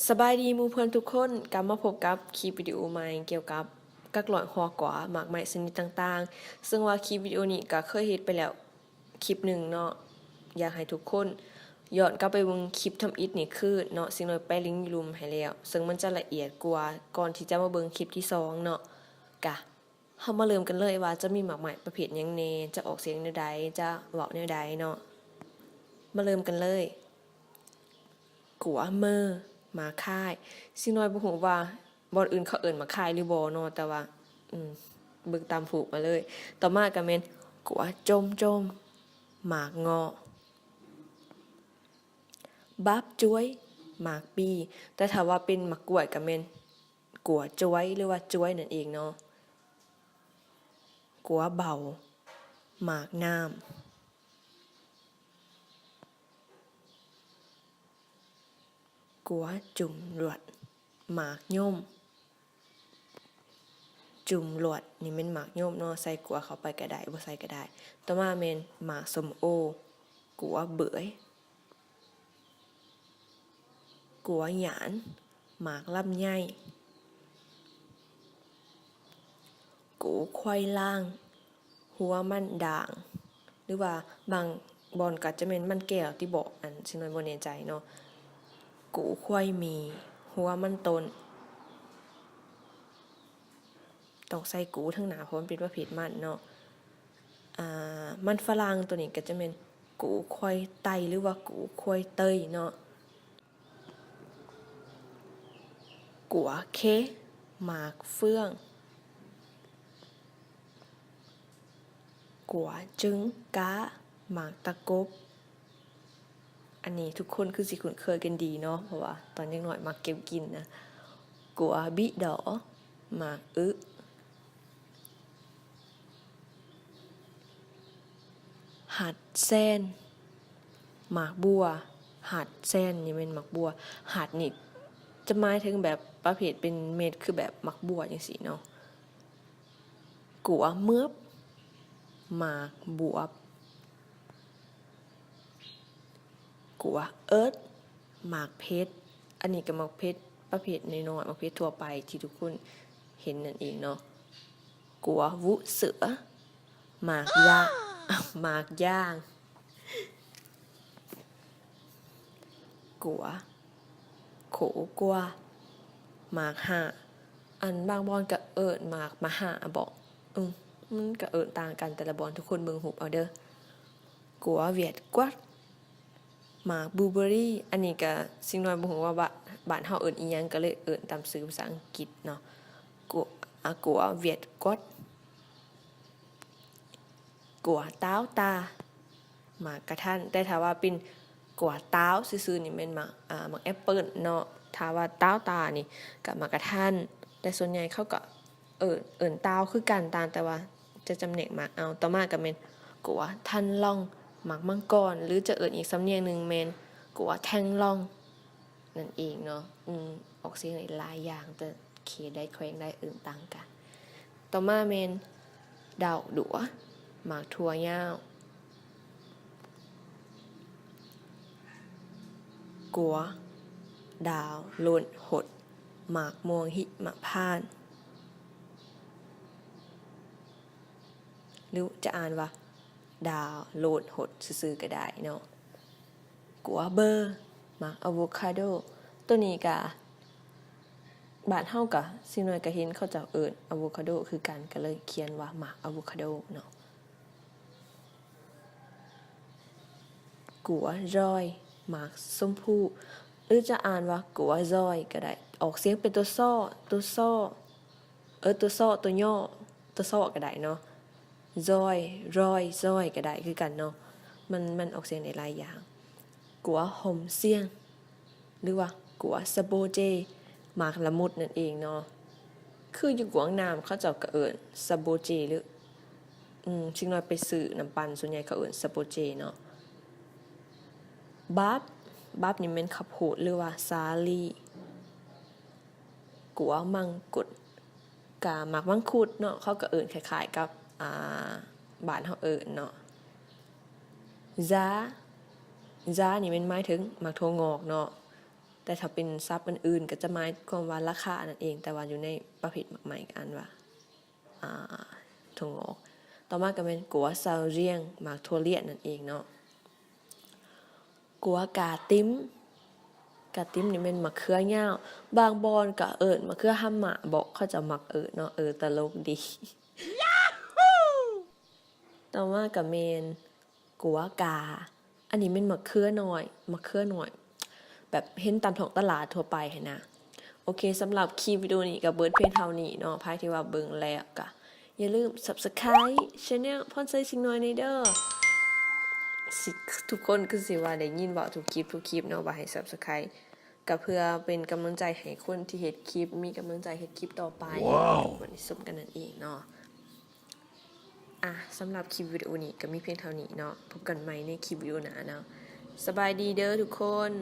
ສະບາຍດີໝູ່ເພື່ອນທຸກຄົນ, ກັບມາພົບກັບຄລິບວິດີໂອໃໝ່ກ່ຽວກັບກັກລອຍຫົວກວາ, ໝາກໄມ້ຊະນິດຕ່າງໆ. ເຊິ່ງວ່າຄລິບວິດີໂອນີ້ກໍເຄີຍເຮັດໄປແລ້ວຄລິບໜຶ່ງເນາະ. ຢາກໃຫ້ທຸກຄົນຍ້ອນກັບໄປເບິ່ງຄລິບທຳອິດນີ້ຄືນເນາະ, ຊິນ້ອຍແປະລິງຢູ່ລຸ່ມໃຫ້ແລ້ວ, ເຊິ່ງມັນຈະລະອຽດກວ່າກ່ອນທີ່ຈະມາເບິ່ງຄລິບທີສອງເນາະ. ກະ ເຮົາມາເລີ່ມກັນເລີຍວ່າຈະມີໝາກໄມ້ປະເພດຫຍັງແດ່, ຈະອອກສຽງແນວໃດ, ຈະເວົ້າແນວໃດເນາະ. ມາເລີ່ມກັນເລີຍ. ກົວເມີ, ໝາກຄ້າຍ. ຊິນ້ອຍບໍ່ຮູ້ວ່າບ່ອນອື່ນເຂົາເອີ້ນໝາກຄ້າຍຫຼືບໍ່ເນາະ, ແຕ່ວ່າ ອືມ ເບິ່ງຕາມຮູບມາເລີຍ. ຕໍ່ມາກໍແມ່ນ ກົວຈົມຈົມ, ໝາກເງາະ. ບັບຈວຍ, ໝາກປີ. ແຕ່ຖ້າວ່າເປັນໝາກກ້ວຍກໍແມ່ນ ກົວຈວຍ ຫຼືວ່າຈວຍນັ້ນເອງເນາະ. ກົວເບົາ, ໝາກນ້ຳ. ກົວຈຸ່ມຫຼວດ, ໝາກຍົມ. ຈຸ່ມຫຼວດນີ້ແມ່ນໝາກຍົມເນາະ, ໃສ່ກົວເຂົ້າໄປກໍໄດ້, ບໍ່ໃສ່ກໍໄດ້. ຕໍ່ມາແມ່ນໝາກສົ້ມໂອ, ກົວເບືອຍ. ກົວຫຍານ, ໝາກລຳໄຍ. ໂກຄວາຍລ່າງ, ຫົວມັນດ່າງ ຫຼືວ່າບາງບ່ອນກໍຈະແມ່ນມັນແກ້ວຕິເບາະ, ອັນຊິນ້ອຍບໍ່ແນ່ໃຈເນາະ. ໂກຄວາຍໝີ, ຫົວມັນຕົ້ນ. ຕ້ອງໃສ່ໂກເທິງໜ້າ ເພາະມັນເປັນປະເພດມັນເນາະ. ອ່າ ມັນຝຣັ່ງໂຕນີ້ກໍຈະແມ່ນໂກຄວາຍໄຕ ຫຼືວ່າໂກຄວາຍເຕີຍເນາະ. ກົວເຄ, ໝາກເຟືອງ. ກົວຈຶງກາ, ໝາກຕະກົບ. ອັນນີ້ທຸກຄົນຄືຊິຄຸ້ນເຄີຍກັນດີເນາະ, ເພາະວ່າຕອນຍັງນ້ອຍມັກເກັບກິນນະ. ກົວບິດໍ, ໝາກອຶ. ຫັດແຊນ, ໝາກບົວ. ຫັດແຊນນີ້ແມ່ນໝາກບົວ. ຫັດນີ້ຈະໝາຍເຖິງແບບປະເພດເປັນເມັດ ຄືແບບໝາກບົວຈັ່ງຊີ້ເນາະ. ກົວເມືອບ, ໝາກບວບ. ກົວເອິດ, ໝາກເຜັດ. ອັນນີ້ກໍໝາກເຜັດປະເພດນ້ອຍໆ, ໝາກເຜັດທົ່ວໄປທີ່ທຸກຄົນເຫັນນັ້ນເອງເນາະ. ກົວວຸເສືອ, ໝາກຢາ, ໝາກຢາງ. ກົວໂຂກວ່າ, ໝາກຫາ. ອັນບາງບ່ອນກໍເອີ້ນໝາກມະຫາບໍ. ອືມ ມັນກໍເອີ້ນຕ່າງກັນແຕ່ລະບ່ອນ, ທຸກຄົນເບິ່ງຮູບເອົາເດີ. ກົວຫວຽດກວັດ, ໝາກບລູເບີຣີ. ອັນນີ້ກະຊິນ້ອຍບໍ່ຮູ້ວ່າ ບ້ານ ບ້ານເຮົາເອີ້ນອີ່ຫຍັງ ກໍເລີຍເອີ້ນຕາມຊື່ພາສາອັງກິດເນາະ. ກົວ ອາ ກົວຫວຽດກວັດ. ກົວຕາວຕາ, ໝາກກະທັນ. ແຕ່ຖ້າວ່າເປັນກົວຕາວຊື່ໆນີ້ແມ່ນໝາກ ອາ ໝາກແອັບເປິ້ນເນາະ. ຖ້າວ່າຕາວຕານີ້ກະໝາກກະທັນ, ແຕ່ສ່ວນໃຫຍ່ເຂົາກະ ເອີ້ນ ເອີ້ນຕາວຄືກັນ ຕ່າງແຕ່ວ່າຈະຈຳແນກໝາກເອົາ. ຕໍ່ມາກໍແມ່ນກົວທັນລອງ, ໝາກມັງກອນ ຫຼືຈະເອີ້ນອີກສຳນຽງໜຶ່ງແມ່ນກົວແທ່ງລອງນັ້ນເອງເນາະ. ອືມ ອອກສຽງໄດ້ຫຼາຍຢ່າງ, ແຕ່ເຂດໃດແຂວງໃດເອີ້ນຕ່າງກັນ. ຕໍ່ມາແມ່ນດາວດັວ, ໝາກຖົ່ວຍາວ. ກົວດາວໂລນຫົດ, ໝາກມ່ວງຫິມະພານ. ຫຼືຈະອ່ານວ່າດາວໂລນຫົດຊື່ໆກໍໄດ້ເນາະ. ກົວເບີ, ໝາກອາໂວຄາໂດ. ໂຕນີ້ກະ ບ້ານເຮົາກະ ຊິນ້ອຍກະເຫັນເຂົາເຈົ້າເອີ້ນອາໂວຄາໂດຄືກັນ, ກະເລີຍຂຽນວ່າໝາກອາໂວຄາໂດເນາະ. ກົວຈອຍ, ໝາກຊົມພູ ຫຼືຈະອ່ານວ່າກົວຈອຍກໍໄດ້. ອອກສຽງເປັນຕົວຊໍ, ຕົວຊໍ ເອີ ຕົວຊໍ ຕົວຫຍໍ້, ຕົວຊໍກໍໄດ້ເນາະ. ຈອຍ, ຈອຍ, ຈອຍກໍໄດ້ຄືກັນເນາະ. ມັນ ມັນອອກສຽງໄດ້ຫຼາຍຢ່າງ. ກົວຫົ່ມຊຽງ ຫຼືວ່າກົວສະໂບເຈ, ໝາກລະມຸດນັ້ນເອງເນາະ. ຄືຢູ່ກວາງນາມເຂົາເຈົ້າກໍເອີ້ນສະໂບເຈ ຫຼື ອືມ ຊິນ້ອຍໄປຊື້ນ້ຳປັ່ນ ສ່ວນໃຫຍ່ເຂົາເອີ້ນສະໂບເຈເນາະ. ບັບ, ບັບນີ້ແມ່ນເຂົ້າໂພດ ຫຼືວ່າສາລີ. ກົວມັງຄຸດ, ກະໝາກມັງຄຸດເນາະ, ເຂົາກໍເອີ້ນຄ້າຍໆກັບ ອ່າ ບ້ານເຮົາເອີ້ນເນາະ. ຈາ, ຈານີ້ແມ່ນໝາຍເຖິງໝາກຖົ່ວງອກເນາະ. ແຕ່ຖ້າເປັນສັບອື່ນໆ ກໍຈະໝາຍຄວາມວ່າລາຄານັ້ນເອງ, ແຕ່ວ່າຢູ່ໃນປະເພດໝາກໄມ້ກໍອ່ານວ່າ ອ່າ ຖົ່ວງອກ. ຕໍ່ມາກໍແມ່ນ ກວາຊາວລຽງ ໝາກຖົ່ວລຽນນັ້ນເອງເນາະ. ກວາກາຕິມ ກາຕິມນີ້ແມ່ນໝາກເຂືອຍາວ, ບາງບ່ອນກໍເອີ້ນໝາກເຂືອຮາມະບໍ ເຂົາເຈົ້າມັກເອີ້ນເນາະ, ເອີ ຕະຫຼົກດີ. ຕໍ່ມາກໍແມ່ນ ກວາກາ ອັນນີ້ແມ່ນໝາກເຂືອນ້ອຍ, ໝາກເຂືອນ້ອຍ ແບບເຫັນຕາມທ້ອງຕະຫຼາດທົ່ວໄປຫັ້ນນະ. ໂອເຄ ສຳລັບຄລິບວິດີໂອນີ້ກໍເບີດພຽງເທົ່ານີ້ເນາະ. ໃຜທີ່ວ່າເບິ່ງແລ້ວກໍຢ່າລືມ Subscribe Channel ພອນໄຊຊິງນ້ອຍແດ່ເດີ. ຊິ ທຸກຄົນຄືຊິວ່າໄດ້ຍິນເວົ້າທຸກຄລິບ ທຸກຄລິບເນາະ ວ່າໃຫ້ Subscribe ກໍເພື່ອເປັນກຳລັງໃຈໃຫ້ຄົນທີ່ເຮັດຄລິບ ມີກຳລັງໃຈເຮັດຄລິບຕໍ່ໄປ ໃຫ້ທຸກຄົນໄດ້ຊົມກັນນັ້ນເອງເນາະ. ອ່ະ ສຳລັບຄລິບວິດີໂອນີ້ກໍມີພຽງເທົ່ານີ້ເນາະ. ພົບກັນໃໝ່ໃນຄລິບວິດີໂອໜ້າເນາະ. ສະບາຍດີເດີທຸກຄົນ.